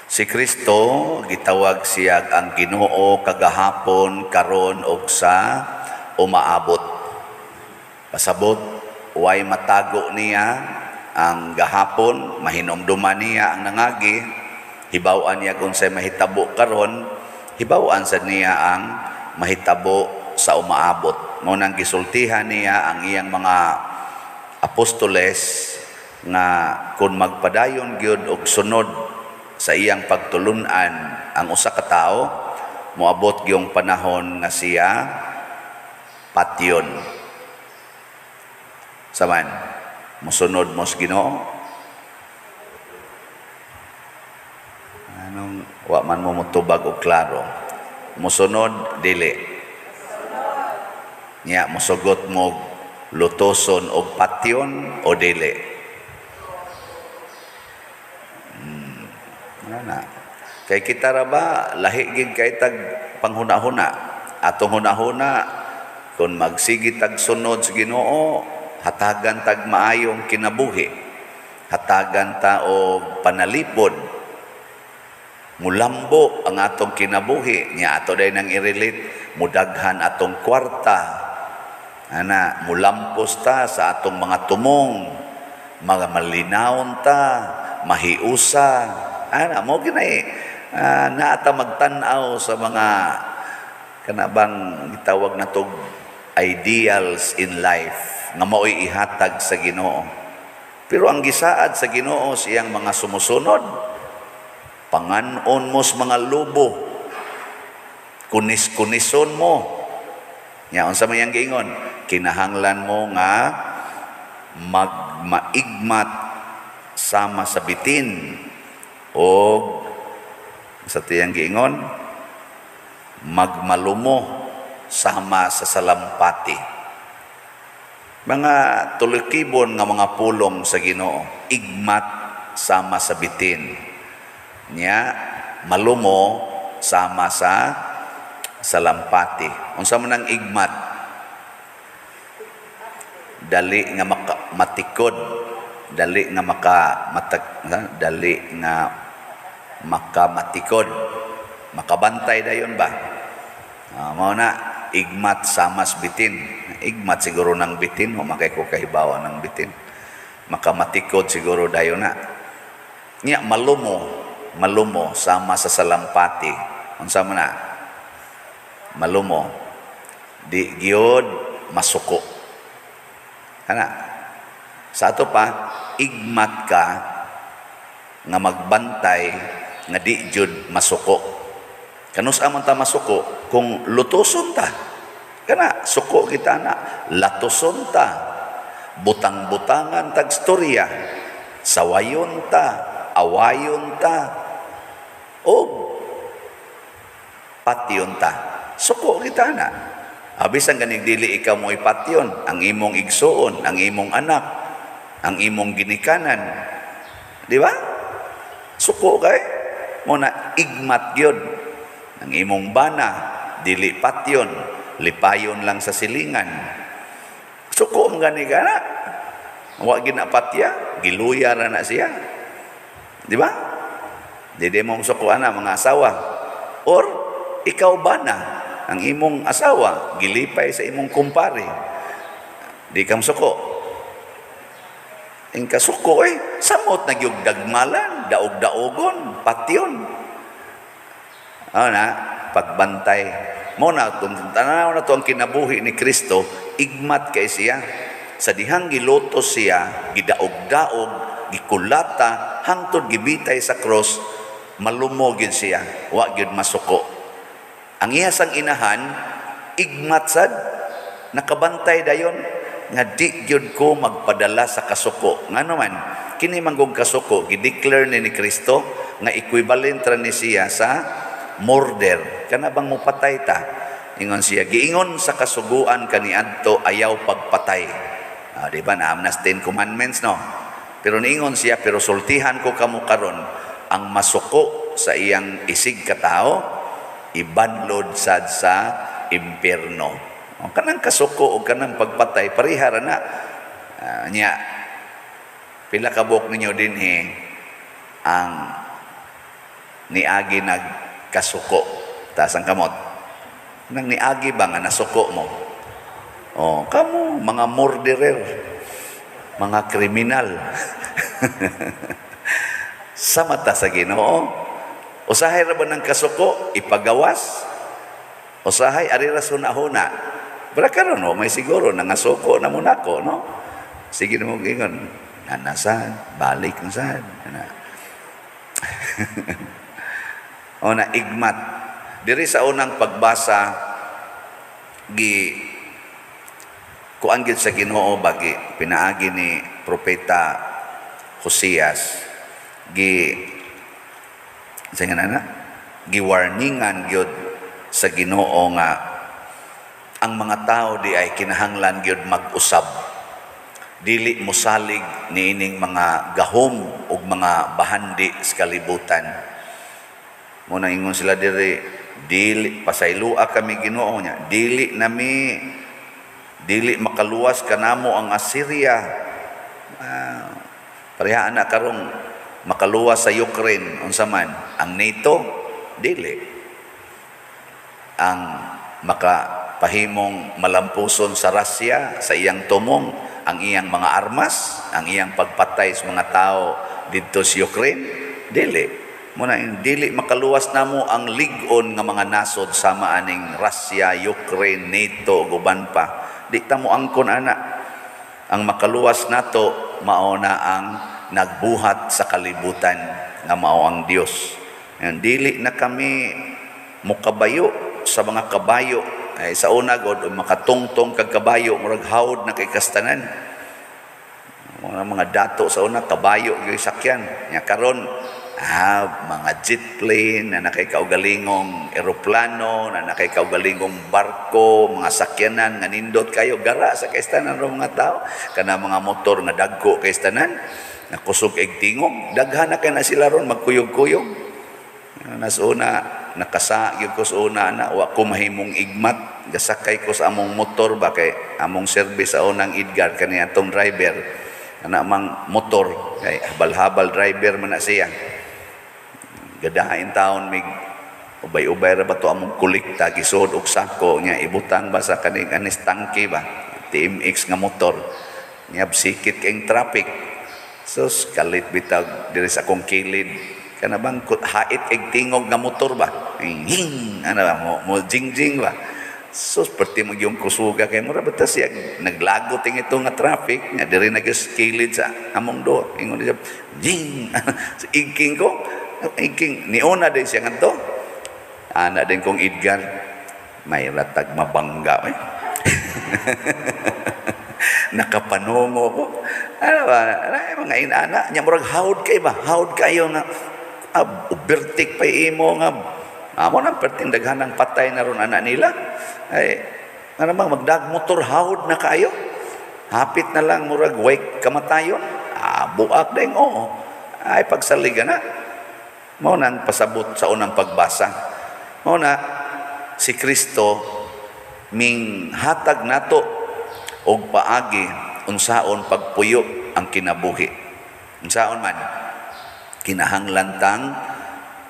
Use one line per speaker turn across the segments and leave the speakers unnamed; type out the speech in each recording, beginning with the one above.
Si Kristo gitawag siya ang Ginoo kagahapon, karon ug sa umaabot. Pasabot, way matago niya ang gahapon, mahinumduman niya ang nangagi, hibaw-an niya kung say mahitabo karon, hibaw-an sad niya ang mahitabo sa umaabot. Mao nang gisultihan niya ang iyang mga apostoles nga kung magpadayon gyud og sunod sa iyang pagtulun-an ang usa ka tawo, moabot gyung panahon nga siya patyon. Saman, mosunod mo sa Ginoo? Anong wa man mo motubag og klaro? Mosunod dili? Nya mosugot mo lutoson og patyon o dili? Na. Kay kita ra ba lahi gid kay tag panghuna-huna. Atong hunahuna kung magsige tag sunod sa Ginoo, hatagan tag maayong kinabuhi, hatagan ta og panalipod, mulambo ang atong kinabuhi. Nya ato day nang i-relate, mudaghan atong kwarta, ana, mulampos ta sa atong mga tumong, mga malinawon ta, mahiusa, ana mo ginay naata magtan-aw sa mga kanabang gitawag natog ideals in life nga mao'y ihatag sa Ginoo. Pero ang gisaad sa Ginoo siyang mga sumusunod, pangan-on mo sa mga lobo, kunis-kunison mo. Nya unsa may ang giingon? Kinahanglan mo nga magmaigmat sama sa bitin o sa tiyang giingon magmalumo sama sa salampati. Mga tulukibon nga mga pulong sa Ginoo, igmat sama sa bitin. Nya malumo sama sa salampati. Unsa man ang igmat? Dali nga matikod, dali nga dali nga makamatikod, makabantay dayon ba? Mao na igmat sama sa bitin. Igmat siguro ng bitin, o makay ko kahibawa ng bitin. Makamatikod siguro dayon na. Nya malumo, malumo sama sa salampati. Unsa man na? Malumo. Di gyud masuko. Ana. Sa ato pa, igmat ka nga magbantay nga di jud masuko. Kanus-a man ta masuko kung lutoson ta? Kana suko kita na, latuson ta, butang-butangan tag storya, sawayon ta, awayon ta, o patyon ta. Suko kita na. Abisan ganing dili ikaw mo ipatyon, ang imong igsuon, ang imong anak, ang imong ginikanan. Di ba? Suko kay mo na igmat gyud. Ang imong bana dili patyon, lipayon lang sa silingan. Suko man gani ka na. Wa ginapatya, giluya ra na siya. Di ba? Di mo suko ana mga asawa. Or ikaw bana, ang imong asawa gilipay sa imong kumpare. Di ka suko. Ang kasuko samot na gyud dagmalan, daog-daogon, patyon. Ano na, pagbantay. Mo na, kung tanaw na to ang kinabuhi ni Kristo, igmat kay siya. Sa dihang gilutos siya, gidaog-daog, gikulata, hangtod gibitay sa cross, malumo gyud siya, wa gyud masuko. Ang iya sang inahan, igmat sad, nakabantay dayon, nga di gyud ko magpadala sa kasuko. Ngano man, kini manggog kasuko, gideclare ni Kristo nga equivalent ra ni siya sa murder. Kana bang mupatay ta? Ingon siya, giingon sa kasuguan kaniadto ayaw pagpatay. Di ba naam nas 10 commandments, no? Pero niingon siya, pero sultihan ko kamo karon, ang masuko sa iyang isig katao ibanlod sad sa impierno. O, kanang kasuko o kanang pagpatay pareha ra na. Nya pila ka buok ninyo dinhi ang Niagi nagkasuko? Taas ang kamot. Nang niagi ba nga nasuko mo? Oh, kamo mga murderer, mga kriminal. Sa mata sa Ginoo, usahay ra ba ng kasuko ipagawas? Usahay ari ra huna-huna. Pero karon no, may siguro nangasuko na mo nako, no? Sige na mo ingon, nanasan, balik na sad. Na. O na igmat. Diri sa unang pagbasa, gi kuan gyud sa Ginoo bagi pinaagi ni propeta Hosias, gi sa nga na giwarningan gyud sa Ginoo nga ang mga tao di ay kinahanglan gyud mag-usab, dili mosalig niining mga gahom ug mga bahandi sa kalibutan. Mo na ingon sila diri, dili pasaylua kami, Ginoo nya, dili nami, dili makaluwas kanamo ang Assyria. Pareha na karong makaluwas sa Ukraine, unsa man ang NATO? Dili ang makapahimong malampuson sa Russia sa iyang tumong, ang iyang mga armas, ang iyang pagpatay sa mga tao didto sa Ukraine? Dili mo na, dili makaluwas namo ang lig-on nga mga nasod sama aning Russia, Ukraine, NATO, guban pa. Di ta mo angkon ana. Ang makaluwas nato mao na ang nagbuhat sa kalibutan nga mao ang Dios. Yan, dili na kami mukabayo sa mga kabayo. Ay, sa una god, makatungtong kag kabayo, murag hawd na kay kastanan. Mga dato sa una, kabayo gyud sakyan. Nya karon mga jet plane na nakay kaugalingong eroplano, na nakay kaugalingong barko, mga sakyanan nga nindot kayo, gara sa kaystanan ro mga tao, kana mga motor nga dagko kaystanan, nakusog ig tingog, daghan na kay na sila ron magkuyog-kuyog. Nas una nakasa gyud ko sa una na wa ko mahimong igmat, gasakay ko sa among motor ba, kay among service sa unang Edgar kani atong driver ana mang motor kay habal-habal driver man na siya. Gadahain taon mig ubay-ubay ra ba to among kolekta, gisod og sako nya ibutang ba sa kaning anis tangke ba, TMX nga motor nya, sikit kayong traffic. Sus, kalit bitag diri sa akong kilid, kana bang hait kay tingog nga motor ba, hing ano ba mo, mo jing-jing ba. Sus, perti mo yung kusuga kay mura ba ta siya naglagot ting ito nga traffic nya diri na kilid sa among do, ingon siya jing. Igking ko, igking niuna din siya ngadto ana din kong Edgar, may ratag mabangga eh. Nakapanungo ko, ano ba ay, mga inana nya, murag hawd kay ba, hawd kayo nga overtake pa imo nga amo nang perting daghanang patay na ron ana nila. Ay, ano bang magdag motor, hawd na kayo, hapit na lang murag way kamatayon, buak ding oo ay pagsaligan na. Mao nang pasabot sa unang pagbasa. Mao na si Kristo ming hatag nato og paagi unsaon pagpuyo ang kinabuhi. Unsaon man kinahanglan tang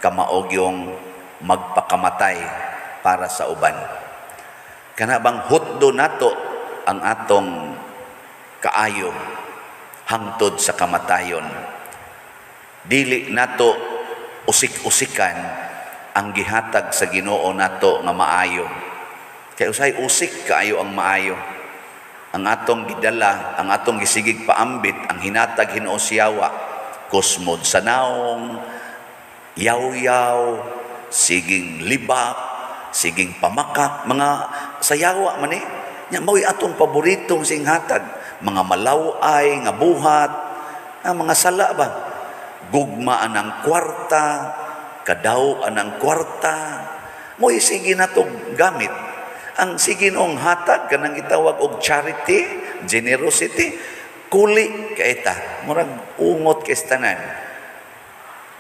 kamaog yung magpakamatay para sa uban. Kana bang hutdo nato ang atong kaayo hangtod sa kamatayon. Dili nato usik-usikan ang gihatag sa Ginoo nato nga maayo. Kay usay usik kaayo ang maayo. Ang atong gidala, ang atong gisigig paambit, ang hinatag Hinoo siyawa, kusmod sa naong, yaw-yaw, siging libak, siging pamakak, mga sayawa man eh. Nya mao'y atong paboritong sing hatag, mga malaway nga buhat, ang mga sala ba? Gugma anang kwarta, kadaw anang kwarta, mo'y sige na to gamit. Ang sige noong hatag, kanang gitawag og charity, generosity, kuli kaita, murag ungot kay tanan.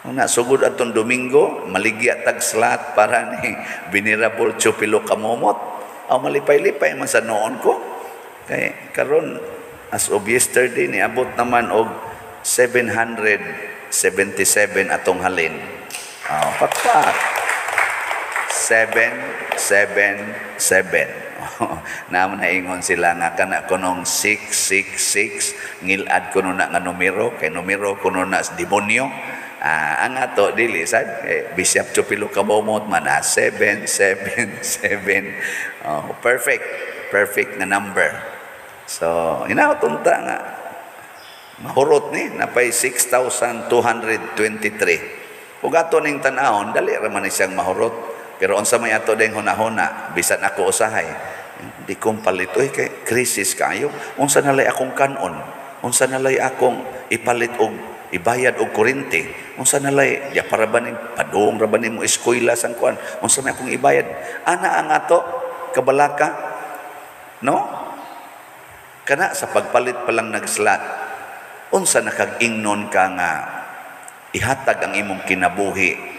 Una, sugod atong Domingo, maligya tag slot para ni Venerable Chupilo Kamomot. Aw, malipay-lipay man sa noon ko. Kay karon as of yesterday, niabot naman og 777 atong halin. Oh, pakpak. 7, 7, 7. Naman na ingon sila nga kana kunong 666, ngilad kuno na nga numero, kay numero kuno na sa demonyo. Ah, ang ato dili sad eh, Bishop Chupilo kabomot man ah, 7 7 7. Oh, perfect. Perfect na number. So, hinaot unta nga mahurot ni napay 6,223. Ug ato ning tan-awon, dali ra man ni siyang mahurot. Pero unsa may ato ding hunahuna, bisan ako usahay, di kong palit oy kay krisis kayo. Unsa nalay akong kanon? Unsa nalay akong ipalit og ibayad og kuryente? Unsa nalay ya para ba ning padung ra ba nimo eskwela sang kuan? Unsa may akong ibayad? Ana ang ato kabalaka, no? Kana sa pagpalit pa lang nagslot. Unsa nakag-ingnon ka nga ihatag ang imong kinabuhi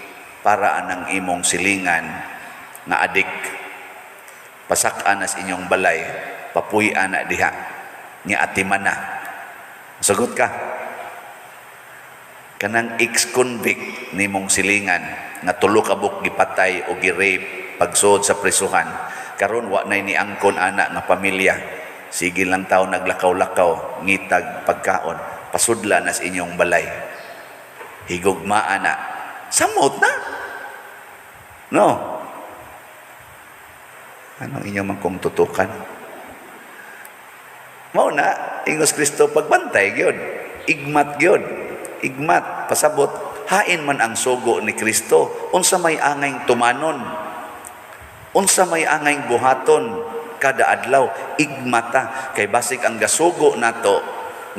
para anang imong silingan nga adik, pasak-an nas inyong balay, papuy-an na diha nya atiman na? Sugot ka. Kanang ex-convict nimong silingan nga tulo ka buok gipatay o gi-rape pagsuod sa prisuhan, karon wa nay niangkon ana nga pamilya, sige lang tao naglakaw-lakaw, ngitag pagkaon, pasudla nas inyong balay, higugmaa na, samot na, no? Anong inyo man kong tutukan? Mao na, ingos Kristo, pagbantay gyud, igmat gyud, igmat, pasabot, hain man ang sugo ni Kristo, unsa may angay tumanon, unsa may angay buhaton kada adlaw, igmata, kay basig ang gasugo nato,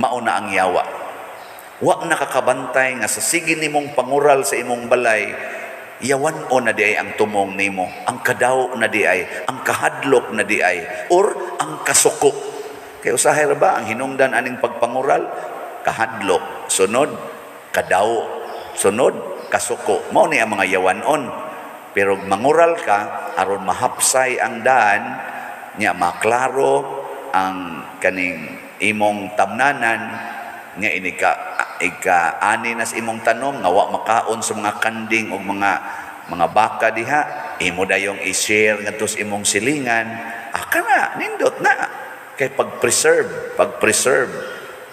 mao na ang yawa. Wa nakakabantay nga sa sige nimong pangural sa imong balay, yawan o na di ay ang tumong nimo, ang kadaw na di ay, ang kahadlok na di ay, or ang kasuko. Kay usahay ra ba ang hinungdan aning pagpangural? Kahadlok, sunod, kadaw, sunod, kasuko. Mao ni ang mga yawanon. Pero mangural ka, aron mahapsay ang daan, nya maklaro ang kaning imong tamnanan, nya inika ika ani nas imong tanom nga wa makaon sa mga kanding o mga baka diha, imo dayong i-share ngadto sa imong silingan. Ah, kana nindot na kay pag-preserve,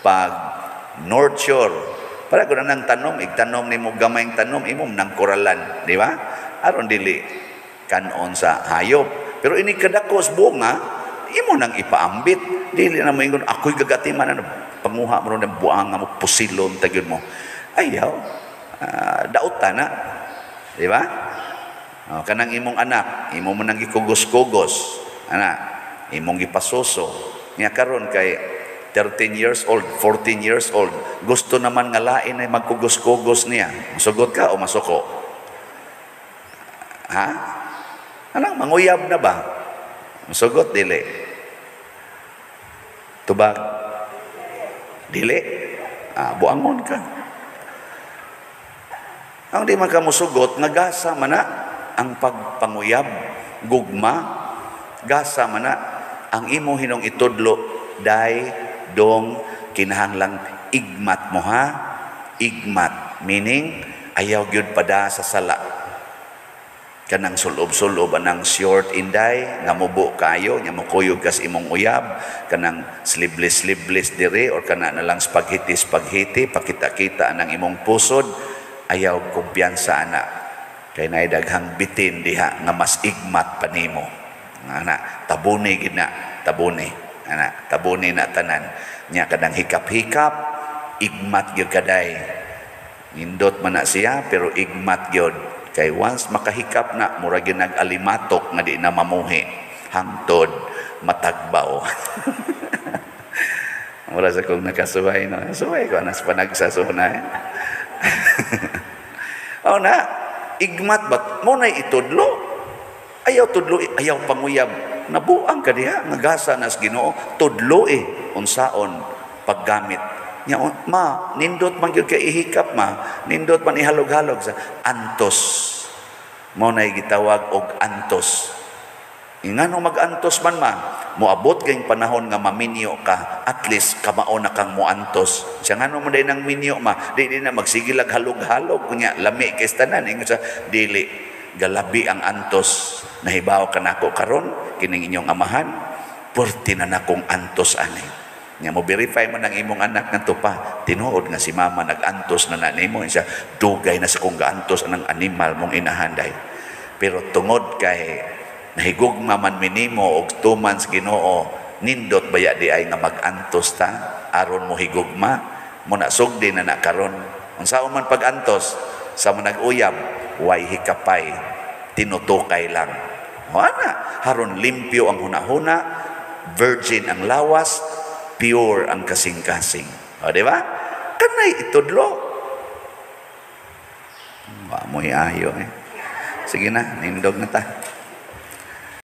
pag nurture. Para kun nang tanom, igtanom nimo gamayng tanom, imo nang kuralan, di ba? Aron dili kanon sa hayop. Pero ini kadako sa bunga, imo nang ipaambit. Dili na mo ingon ako'y gagatiman, ano panguha mo ron ng buanga mo, pusilon tagyod mo. Ayaw, dauta na, di ba? O, kanang imong anak, imo mo nang gikugos-kugos, ana, imong gipasuso. Nya karon kay 13 years old, 14 years old, gusto naman nga lain ay magkugos-kugos niya. Masugot ka o masuko? Ha? Anang manguyab na ba? Masugot dili. Tubag. Dili. Ah, buangon ka. Ang di man ka musugot, nagasa man na ang pagpanguyab, gugma, gasa man na ang imo hinong itudlo, day, dong, kinahanglang igmat mo ha, igmat, meaning ayaw gyud pada sa sala. Kanang sulob-sulob anang short inday nga mubo kayo nya mokuyog kas imong uyab, kanang sleeveless dire or kana na lang spaghetti pakita-kita anang imong pusod, ayaw kumpiyansa ana kay naay daghang bitin diha nga mas igmat pa nimo. Ana tabuni gid na, tabuni ana, tabuni na tanan nya kanang hikap-hikap, igmat gyud kaday, nindot man na siya pero igmat gyud. Kay once makahikap na, mura gyud nag-alimatok nga di na mamuhi hangtod matagbaw. Mura sa kong nakasuway, no? Suway ko anas panagsasuna. Eh. Oh na, igmat bat mo na itudlo. Ayaw tudlo, ayaw panguyab. Nabuang ka diha, nagasa nas Ginoo, tudlo eh unsaon paggamit. Nya ma, nindot man gyud kay ihikap ma, nindot man ihalog-halog sa antos. Mo nay gitawag og antos. Ingano mag-antos man ma, moabot kayong panahon nga maminyo ka, at least kamao na kang moantos. Siya, ngano mo day nang minyo ma, di di na magsigilag halog-halog, kunya lami kay tanan. Ingon sa dili, galabi ang antos, nahibaw ka nako karon, kining inyong amahan, purti na nakong antos ani. Nga mo verify man ang imong anak nga pa, tinuod nga si mama nag-antos na na nimo siya, dugay na sa kong gaantos anang animal mong inahanday. Pero tungod kay nahigugma man minimo og tuman sa Ginoo, nindot baya di ay nga mag-antos ta aron mo higugma mo na, sugdi na na karon. Unsaon man pag-antos sa mo nag-uyab, way hikapay, tinutukay lang. Wala haron limpyo ang hunahuna, virgin ang lawas, pure ang kasing-kasing. O, di ba? Kanay itudlo. Wa mo'y ayo eh. Sige na, nindog na ta.